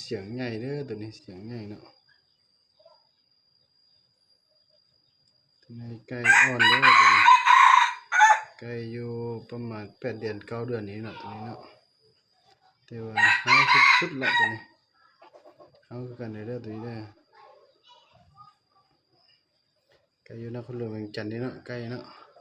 ສຽງໃຫຍ່ເດີ ໂຕນີ້ສຽງໃຫຍ່ເນາະ. ໂຕນີ້ໄກ່ອ່ອນເດີ ໂຕນີ້ ໄກ່ຢູ່ປະມານແປດເດືອນ ເກົ້າເດືອນນີ້ເນາະ ໂຕນີ້ເນາະ. ແຕ່ວ່າຮ້າວສຸດໆລະ ໂຕນີ້ ຮ້າວຄືກັນເດີ ໂຕນີ້ເດີ. ໄກ່ຢູ່ນະຄອນຫຼວງວຽງຈັນນີ້ເນາະ ໄກ່ເນາະ.